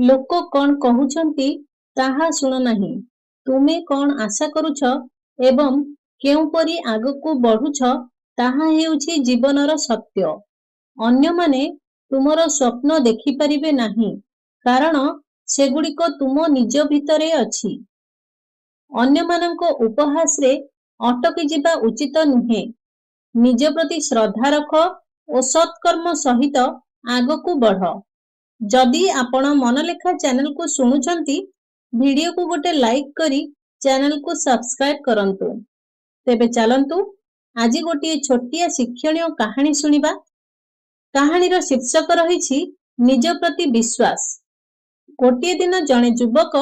ଲୋକ କ'ଣ କହୁଛନ୍ତି ତାହା ଶୁଣ ନାହିଁ, ତୁମେ କ'ଣ ଆଶା କରୁଛ ଏବଂ କେଉଁପରି ଆଗକୁ ବଢୁଛ ତାହା ହେଉଛି ଜୀବନର ସତ୍ୟ। ଅନ୍ୟମାନେ ତୁମର ସ୍ୱପ୍ନ ଦେଖିପାରିବେ ନାହିଁ କାରଣ ସେଗୁଡ଼ିକ ତୁମ ନିଜ ଭିତରେ ଅଛି। ଅନ୍ୟମାନଙ୍କ ଉପହାସରେ ଅଟକି ଯିବା ଉଚିତ ନୁହେଁ। ନିଜ ପ୍ରତି ଶ୍ରଦ୍ଧା ରଖ ଓ ସତ୍କର୍ମ ସହିତ ଆଗକୁ ବଢ। ଯଦି ଆପଣ ମନଲେଖା ଚ୍ୟାନେଲକୁ ଶୁଣୁଛନ୍ତି, ଭିଡିଓକୁ ଗୋଟେ ଲାଇକ୍ କରି ଚ୍ୟାନେଲକୁ ସବସ୍କ୍ରାଇବ କରନ୍ତୁ। ତେବେ ଚାଲନ୍ତୁ ଆଜି ଗୋଟିଏ ଛୋଟିଆ ଶିକ୍ଷଣୀୟ କାହାଣୀ ଶୁଣିବା। କାହାଣୀର ଶୀର୍ଷକ ରହିଛି ନିଜ ପ୍ରତି ବିଶ୍ୱାସ। ଗୋଟିଏ ଦିନ ଜଣେ ଯୁବକ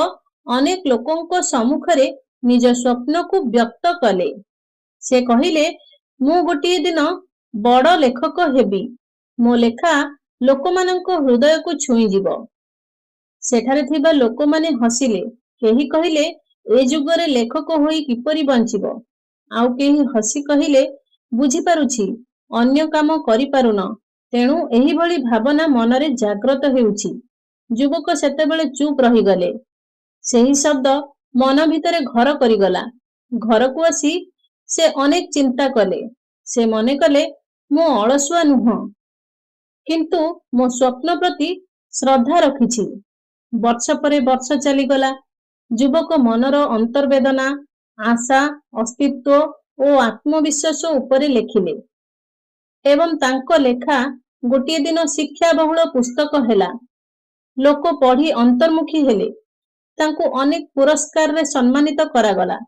ଅନେକ ଲୋକଙ୍କ ସମ୍ମୁଖରେ ନିଜ ସ୍ୱପ୍ନକୁ ବ୍ୟକ୍ତ କଲେ। ସେ କହିଲେ, ମୁଁ ଗୋଟିଏ ଦିନ ବଡ଼ ଲେଖକ ହେବି। ମୋ ଲେଖା ଲୋକମାନଙ୍କ ହୃଦୟକୁ ଛୁଇଁଯିବ। ସେଠାରେ ଥିବା ଲୋକମାନେ ହସିଲେ। କେହି କହିଲେ, ଏ ଯୁଗରେ ଲେଖକ ହୋଇ କିପରି ବଞ୍ଚିବ? ଆଉ କେହି ହସି କହିଲେ, ବୁଝିପାରୁଛି, ଅନ୍ୟ କାମ କରିପାରୁନ, ତେଣୁ ଏହିଭଳି ଭାବନା ମନରେ ଜାଗ୍ରତ ହେଉଛି। ଯୁବକ ସେତେବେଳେ ଚୁପ୍ ରହିଗଲେ। ସେହି ଶବ୍ଦ ମନ ଭିତରେ ଘର କରିଗଲା। ଘରକୁ ଆସି ସେ ଅନେକ ଚିନ୍ତା କଲେ। ସେ ମନେ କଲେ, ମୁଁ ଅଳସୁଆ ନୁହଁ, କିନ୍ତୁ ମୋ ସ୍ୱପ୍ନ ପ୍ରତି ଶ୍ରଦ୍ଧା ରଖିଛି। ବର୍ଷ ପରେ ବର୍ଷ ଚାଲିଗଲା। ଯୁବକ ମନର ଅନ୍ତର୍ବେଦନା, ଆଶା, ଅସ୍ତିତ୍ୱ ଓ ଆତ୍ମବିଶ୍ୱାସ ଉପରେ ଲେଖିଲେ ଏବଂ ତାଙ୍କ ଲେଖା ଗୋଟିଏ ଦିନ ଶିକ୍ଷାବହୁଳ ପୁସ୍ତକ ହେଲା। ଲୋକ ପଢି ଅନ୍ତର୍ମୁଖୀ ହେଲେ। ତାଙ୍କୁ ଅନେକ ପୁରସ୍କାରରେ ସମ୍ମାନିତ କରାଗଲା।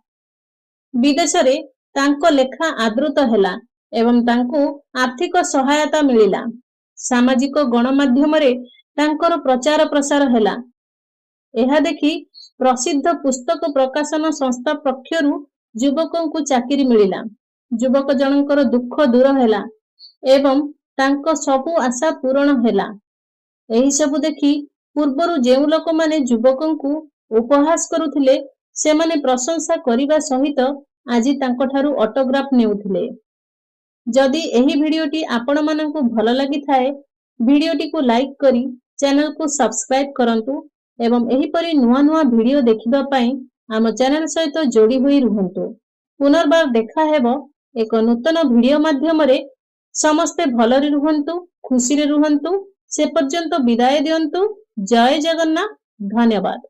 ବିଦେଶରେ ତାଙ୍କ ଲେଖା ଆଦୃତ ହେଲା ଏବଂ ତାଙ୍କୁ ଆର୍ଥିକ ସହାୟତା ମିଳିଲା। ସାମାଜିକ ଗଣମାଧ୍ୟମରେ ତାଙ୍କର ପ୍ରଚାର ପ୍ରସାର ହେଲା। ଏହା ଦେଖି ପ୍ରସିଦ୍ଧ ପୁସ୍ତକ ପ୍ରକାଶନ ସଂସ୍ଥା ପକ୍ଷରୁ ଯୁବକଙ୍କୁ ଚାକିରି ମିଳିଲା। ଯୁବକ ଜଣଙ୍କର ଦୁଃଖ ଦୂର ହେଲା ଏବଂ ତାଙ୍କ ସବୁ ଆଶା ପୂରଣ ହେଲା। ଏହିସବୁ ଦେଖି ପୂର୍ବରୁ ଯେଉଁ ଲୋକମାନେ ଯୁବକଙ୍କୁ ଉପହାସ କରୁଥିଲେ, ସେମାନେ ପ୍ରଶଂସା କରିବା ସହିତ ଆଜି ତାଙ୍କଠାରୁ ଅଟୋଗ୍ରାଫ ନେଉଥିଲେ। ଯଦି ଏହି ଭିଡିଓଟି ଆପଣମାନଙ୍କୁ ଭଲ ଲାଗିଥାଏ, ଭିଡିଓଟିକୁ ଲାଇକ୍ କରି ଚ୍ୟାନେଲକୁ ସବସ୍କ୍ରାଇବ କରନ୍ତୁ ଏବଂ ଏହିପରି ନୂଆ ନୂଆ ଭିଡିଓ ଦେଖିବା ପାଇଁ ଆମ ଚ୍ୟାନେଲ ସହିତ ଯୋଡ଼ି ହୋଇ ରୁହନ୍ତୁ। ପୁନର୍ବାର ଦେଖା ହେବ ଏକ ନୂତନ ଭିଡିଓ ମାଧ୍ୟମରେ। ସମସ୍ତେ ଭଲରେ ରୁହନ୍ତୁ, ଖୁସିରେ ରୁହନ୍ତୁ। ସେ ପର୍ଯ୍ୟନ୍ତ ବିଦାୟ ଦିଅନ୍ତୁ। ଜୟ ଜଗନ୍ନାଥ। ଧନ୍ୟବାଦ।